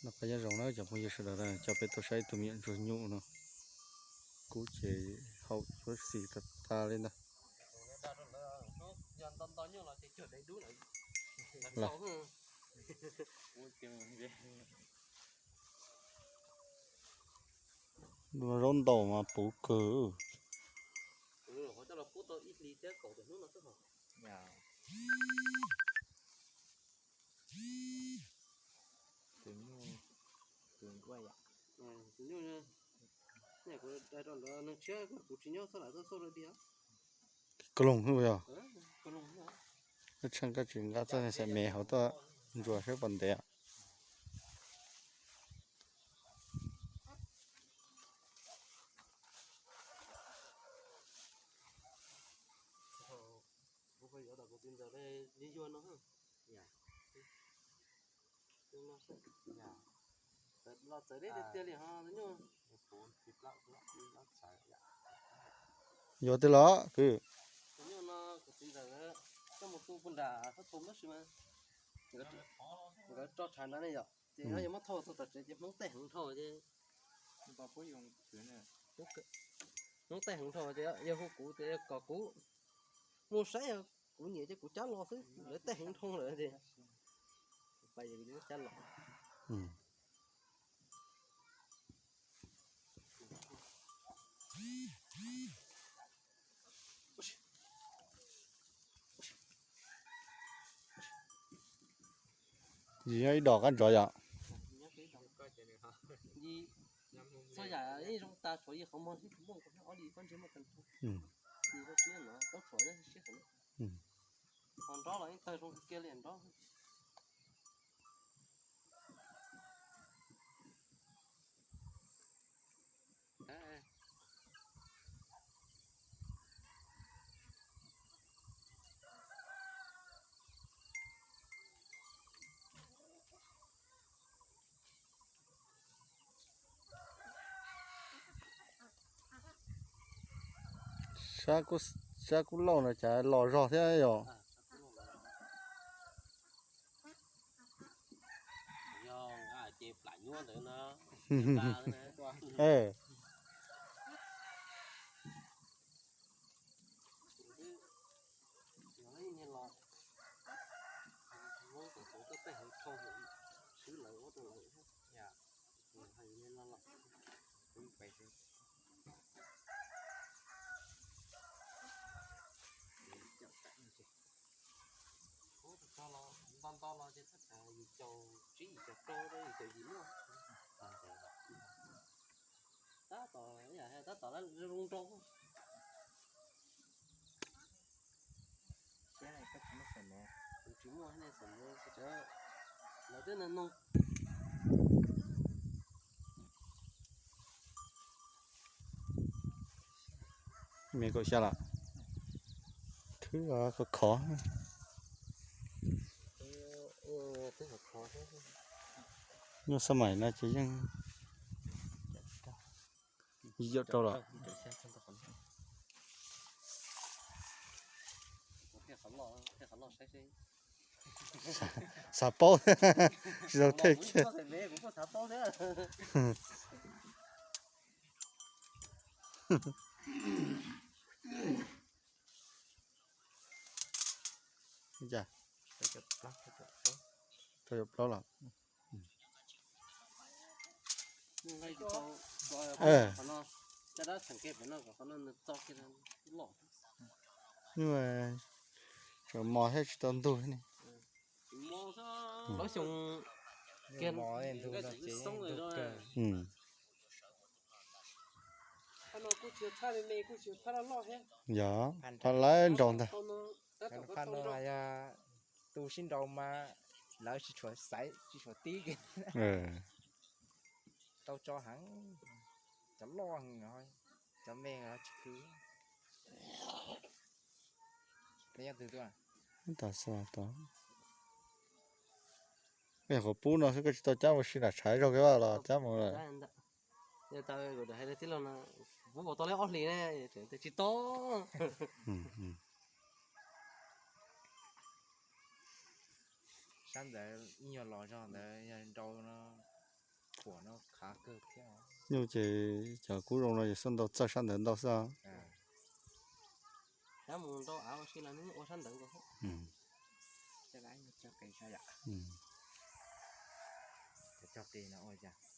Noj qab nyob zoo na cov phooj ywg sawv daws, coj peb tuaj saib tus me nyuam ntsuag nyuj no. Kub ces haum xyuav xis tag tag li ntag. Zaub ntaus mas puv kawg. Kaloos yog. Tsheej koj tsis nqa txoj xaim me hauv tuaj ntsuas saib puas ntev. Los txawv deb tiag tiag li ho nyuj. Yuav twg los kwv? Nyuj no kuv txiv ntxawm coj mus tu puag nram Thab Tub tab sis mas nkawd tso tshav nrad ne yom, ces no yuav muab thauj txog tom tsev ces Hmoob tej heev dhau ces, Hmoob tej heev dhau ces yog hu kuv tias kom kuv mus saib, kuv nyiam ces kuv cab los xwb, lawv tej heev dhau lawm ces, kuv cab los. Yus nyob ib dos qab ntsov yom. Txhua yam yeej zoo tas tshuav yus qhov muag xwb, muaj ob li pob ntseg muaj kawg nrho. Yus tau tshuav siab heev. Qhov nrov los yeej tawg zoo kiag li nrov. Sab kuj loj no cas los zog thiab yom. Nto nto los ces thaj tsam yim caum tsib yim caum rau, yim caum yim muaj. Tab tom, tab tom zoo nrau. Kuv tsis muaj, lawv twb nug. Me kaum xya lawm. Khwb khov khov. Nyuj xab maim no ces yeej yim caum rau lawm. Xav paub, tsis tau them kiag. Rau caum plaub los. Nyuj tseem mos thiab tsis tau ntug ne. Yog, pha lawv nraus ntag. Yog tu sib nraus mas lawv tsis tshua xaiv tsis tshua tib. Tau tso heev, cov loj heev, cov me tsis khwv. Nyob twg tuaj? Tom Xas Vas tod. Qhov pub no xwb koj tsis tau cab mus si nram tshav zog kiag los cab mus lawm. Pub tau li ob hlis ne, tsis tau. Sab ntawd ib nyuag los zog ntawd yog nrau no, puam no khav kawg thiab. Nyuj ces cov kub zoo no ces xub ntau txawj sab ntawd ntau xwb. Sab mus ntau av ua si los nws ua sab ntawd nkaus. Cog qis no ua cas?